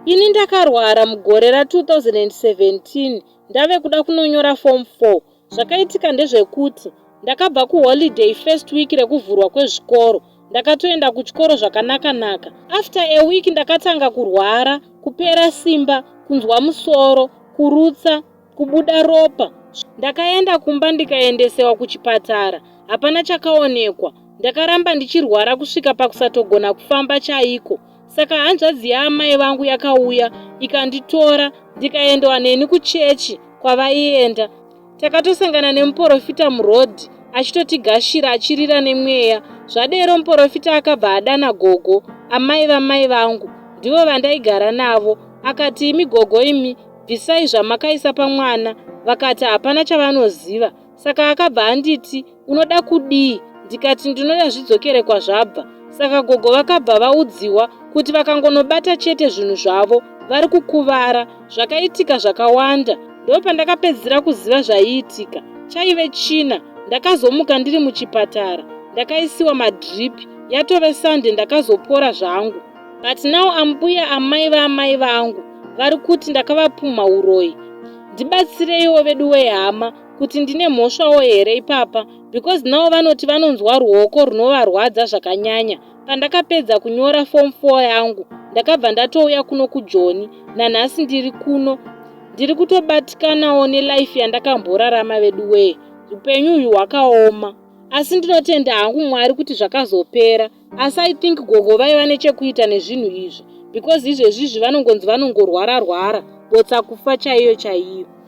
Ini ndakarwara mugore ra2017 ndave kuda kunonyora form 4. Zvakaitika ndezvekuti ndakabva kuholiday first week rekuvhurwa kwezvikoro. Ndakatoenda kuchikoro zvakanaka-naka. After a week ndakatanga kurwara, kupera simba, kunzwa musoro, kurutsa, kubuda ropa. Ndakaenda kumba ndikaendesewa kuchipatara. Hapana chakaonekwa. Ndakaramba ndichirwara kusvika pakusatogona kufamba chaiko. Saka hanzvadzi yaamai vangu yakauya ikanditora ndikaendwa neni kuchechi kwavaienda. Takatosangana nemuporofita muroad achitotigashira achirira nemweya. Zvadero muporofita akabva adana gogo, amai vamai vangu, ndivo vandaigara navo. Akati imi gogo imi bvisai zvamakaisa pamwana. Vakati hapana chavanoziva. Saka akabva anditi unoda kudii ndikati ndinoda zvidzokere kwazvabva. Saka gogo vakabva vaudziwa kuti vakangonobata chete zvinhu zvavo vari kukuvara. Zvakaitika zvakawanda. Ndopandakapedzisira kuziva zvaiitika. Chaive china. Ndakazomuka ndiri muchipatara. Ndakaisiwa madrip. Yatove Sunday ndakazopora zvangu. But now ambuya amai vaamai vangu vari kuti ndakavapumha uroyi. Ndibatsireiwo vedu wehama kuti ndine mhosvawo here ipapa because now vanoti vanonzwa ruoko runovarwadza zvakanyanya. Pandakapedza kunyora form 4 yangu ndakabva ndatouya kuno kuJoni. Nanhasi ndiri kuno. Ndiri kutobatikanawo nelife yandakamborarama vedu wee. Upenyu uyu hwakaoma. Asi ndinotenda hangu Mwari kuti zvakazopera. Asi I think gogo vaiva nechekuita nezvinhu izvi because izvezvizvi vanongonzi vanongorwara rwara botsa kufa chaiyo chaiyo.